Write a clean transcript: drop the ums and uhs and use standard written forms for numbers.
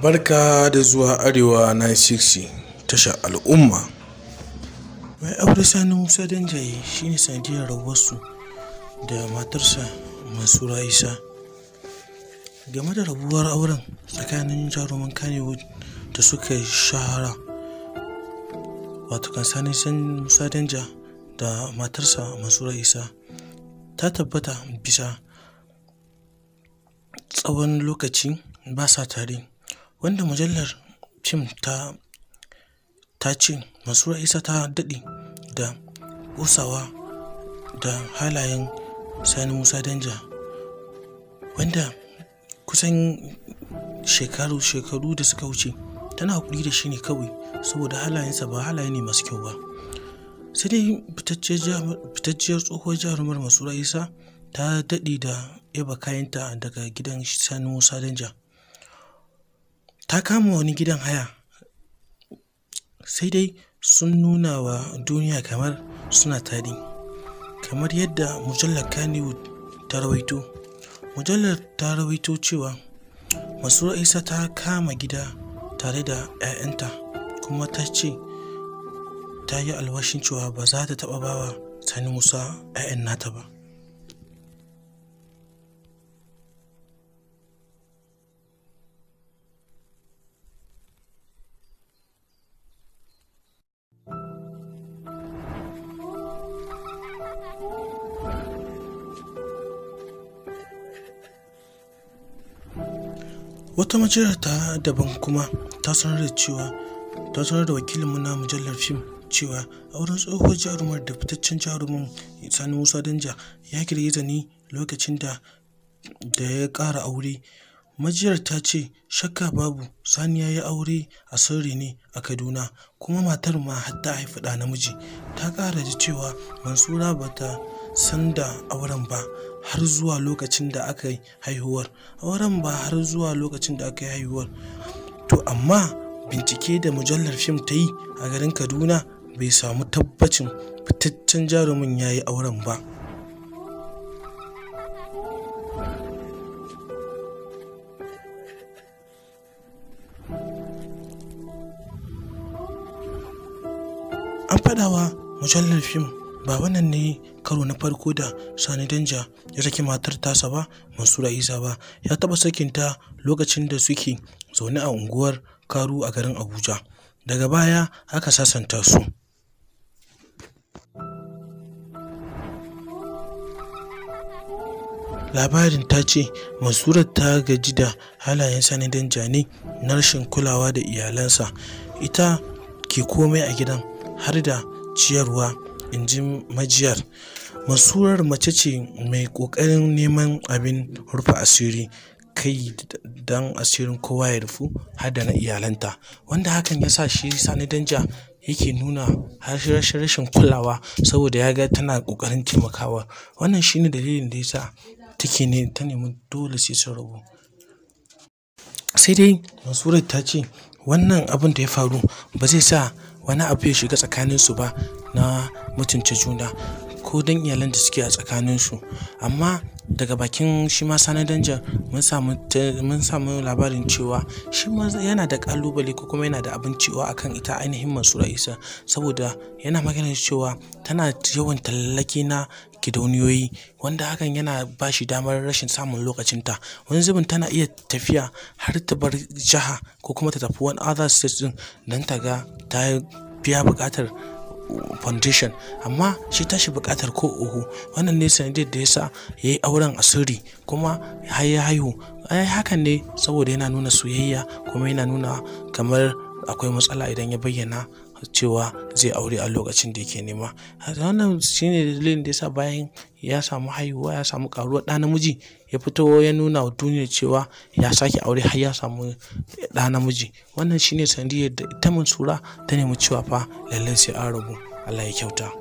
Barka da zuwa Arewa 960 tashar al'umma. Mai aure Sani Musa Danjaye shine sanadiyar rabuwarsu da matarsa Mansura Isa. Game da rabuwar auren tsakanin jaruman Kannywood da suka shahara, wato kan Sani Musa Danja da matarsa Mansura Isa, ta tabbata bisa tsawon lokaci ba sa tare. Wanda mujallar fim ta ce Mansura Isa ta daɗe da ƙosawa da halayen Sani Musa Danja, wanda kusan shekaru da suka wuce tana haƙuri da shi ne kawai saboda halayensa ba halaye ne masu kyau ba. Sai dai fitacciyar tsohuwar jarumar Mansura Isa ta daɗe da yaba kayanta daga gidan Sani Musa Danja. Ta kama wani gidan haya, sai dai sun nuna wa duniya kamar suna tare, kamar yadda mujallar Kannywood ta rawaito. Mujallar ta rawaito cewa Mansura Isa ta kama gida tare da 'ya'yanta, kuma ta ce ta yi alwashin cewa ba za ta taɓa ba wa Sani Musa 'ya'yan nata ba. Wata majiyar ta daban kuma ta sanar da wakilinmu na mujallar fim cewa auren tsohuwar jarumar da fitaccen jarumin Sani Musa Danja ya girgiza ni lokacin da ya ƙara aure. Majiyar ta ce shakka babu Sani ya yi aure a sirri ne a Kaduna, kuma matar ma har ta haifi ɗa namiji. Ta ƙara da cewa Mansura ba ta san da auren ba har zuwa lokacin da aka yi haihuwar. Auren ba har zuwa lokacin da aka yi haihuwar. To amma bincike da mujallar fim ta yi a garin Kaduna bai samu tabbacin fitaccen jarumin ya yi auren ba. An faɗawa mujallar fim ba wannan ne karo na farko da Sani Danja ya saki matar tasa ba, Mansura Isa ba. Ya taɓa sakinta lokacin da suke zaune a unguwar Karu a garin Abuja. Daga baya aka sasanta su. Labarin ta ce Mansura ta gaji da halayen Sani Danja ne na rashin kulawa da iyalansa. Ita ke komai a gidan har da ciyarwa, in ji majiyar. Mansurar mace ce mai ƙoƙarin neman abin rufe asiri kai don asirin kowa ya rufu har da na iyalanta, wanda hakan ya sa shi Sani Danja yake nuna rashin kulawa saboda ya ga tana ƙoƙarin taimakawa. Wannan shine dalilin da ya sa ta nemi dole sai sun rabu. Sai dai Mansurar ta ce wannan abin da ya faru ba zai sa wani abu ya shiga tsakaninsu ba na mutunta juna ko don iyalan da suke a tsakaninsu. Amma daga bakin shi ma Sani Danja mun samu labarin cewa shi ma yana da ƙalubale ko kuma yana da abin cewa akan ita ainihin Mansura Isa, saboda yana maganar cewa tana yawan tallaki na gidauniyoyi, wanda hakan yana ba shi damar rashin samun lokacinta. Wani zubin tana iya tafiya har ta bar jiha ko kuma ta tafi wani other state ɗin don ta ga ta biya buƙatar foundation, amma shi tashi buƙatar ko oho. Wannan ne sanadiyar da ya sa ya yi auren a sirri kuma har ya haihu. Ai hakan ne saboda yana nuna soyayya kuma yana nuna kamar akwai matsala idan ya bayyana cewa zai aure a lokacin da yake nema. Wannan shine dalilin da ya sa bayan ya samu haihuwa, ya samu ƙaruwar ɗa namiji, ya fito ya nuna wa duniya cewa ya sake aure har ya samu ɗa namiji. Wannan shine sanadiyar da ita Mansura ta nemi cewa fa lallai sai an rabu. Allah ya kyauta.